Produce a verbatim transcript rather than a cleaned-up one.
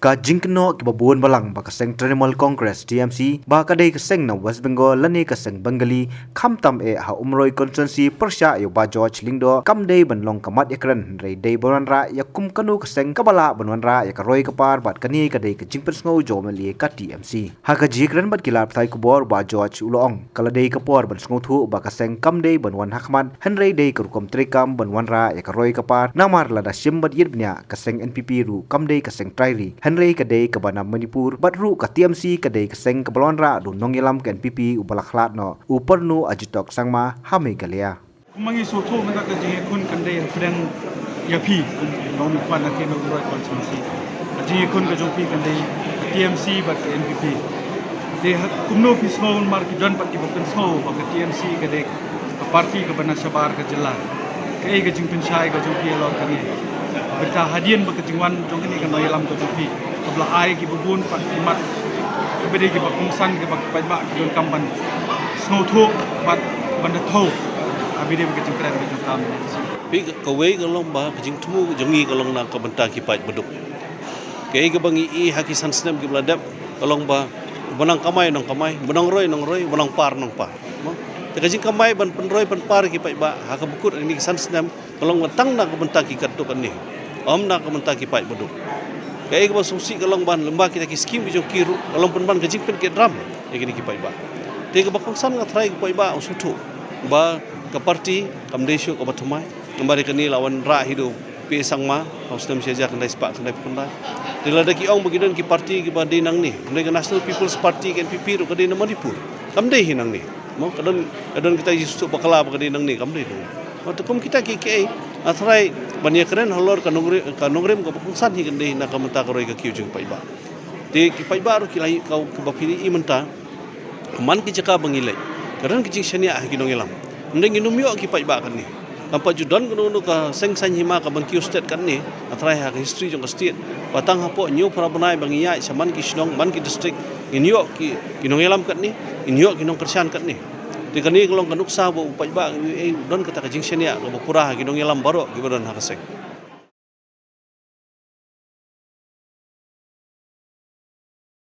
Ka jingkynnoh kiba bun balang ba ka seng Trinamool Congress, T M C, ba ka dei ka seng na West Bengal lane ka seng Bengali, khamtam eh ha Umroi constituency pyrshah ïa u Bah George Lyngdoh kam dei ban long ka mat ïakren, hynrei dei ban wanrah ïa kum kano ka seng kaba lah ban wanrah ïa ka roi ka par, bad kane ka dei ka jingpynsngew jong u M L A ka T M C. Ha ka jingkren bad ki lad pathai khubor, u Bah George u la ong, ka la dei ka por ban sngewthuh ba ka seng kam dei ban wan ha khmat, hynrei dei ka rukom treikam ban wanrah ïa ka roi ka par, namar lada shim bad ïit bniah, ka seng N P P ruh kam dei ka seng trai ri, hynrei ka dei kaba na Manipur, bad ruh ka T M C ka dei ka seng kaba la wanrah da u nongïalam ka N P P uba la khlad noh, u Purno Agitok Sangma, ha Meghalaya. Kumba ngi sngewthuh mynta, ka jingïakhun kan dei hapdeng ïa phi, kum u nongmihkhmat na ka Umroi constituency. Ka jingïakhun ka jong phi kan dei ka T M C bad ka N P P. Te ha kumno phi sngew, namar ki don pat kiba pynsngew ba ka T M C ka dei ka party kaba na shabar ka jylla. Kaei ka jingpynshai ka jong phi halor kane? Bad hadien ba ka jingwan jong kane ka nongïalam ka jong phi, kaba la ai kiba bun pat ki mat, kiba dei kiba kongsan, kiba ki paidbah ki donkam ban sngewthuh bad ban da thew ha ba dei ka jingkren ka jong ka M L A. Phi, ka, kawei ka long ba ka jingthmu jong ngi ka long na ka bynta ki paid baduk. Kaei kaba ngi ïohi ha ki san snem kiba la dep, ka long ba, ba nang kamai nang kamai, ba nang roi nang roi, ba nang par nang par. Mo? Te ka jingkamai ban pynroi pynpar ki paidbah ha kaba kut ha kine ki san snem, ka long ba tang na ka bynta ki katto katne, ym na ka bynta ki paid baduk. Kaei kaba sngewsih ka long ba lyngba kita ki skim ki jong ki ruh, ka long pynban ka jingpynkit ram ïa kine ki paidbah. Te kaba kongsan, nga tharai ki paidbah un sngewthuh ba ka party kam dei shuh kaba thymmai. Namar ïa kane la wanrah hi da u P A Sangma ha u snem shi hajar khyndai spah khyndaiphew khyndai. Te lada ki ong ba ki don ki party kiba dei nangne, hynrei ka National People's Party, ka N P P ruh ka dei na Manipur, kam dei hi nangne. Mo, ka don, ka don kita ki jingsngewthuh bakla ba ka dei nangne, kam dei nangne. Mo, te kum kita kiei kiei, nga tharai ban ïakren halor ka nongrim, ka nongrim kaba kongsan hi kan dei na ka bynta ka roi ka kiew jong ki paidbah. Te ki paidbah ruh ki la ïohi, ka, kaba phi ïohi mynta, man ki jaka ba ngi leit, ka don ka jingshaniah ha ki nongïalam. Hynrei ngin ym ïoh ki paidbah kane. Kam pat ju don kano kano ka seng saiñ hima kaban kiew stet katne, nga tharai ha ka history jong ka state, ba tang hapoh hynñiew phra bnai ba ngi ïaid sha man ki shnong, man ki district, ngin ïoh ki, ki nongïalam katne, ngin ïoh ki nongkyrshan katne. Te kane ka long ka nuksa ba u paidbah, eh, don kata ka jingshaniah kaba pura ha ki nongïalam baroh kiba don ha ka seng.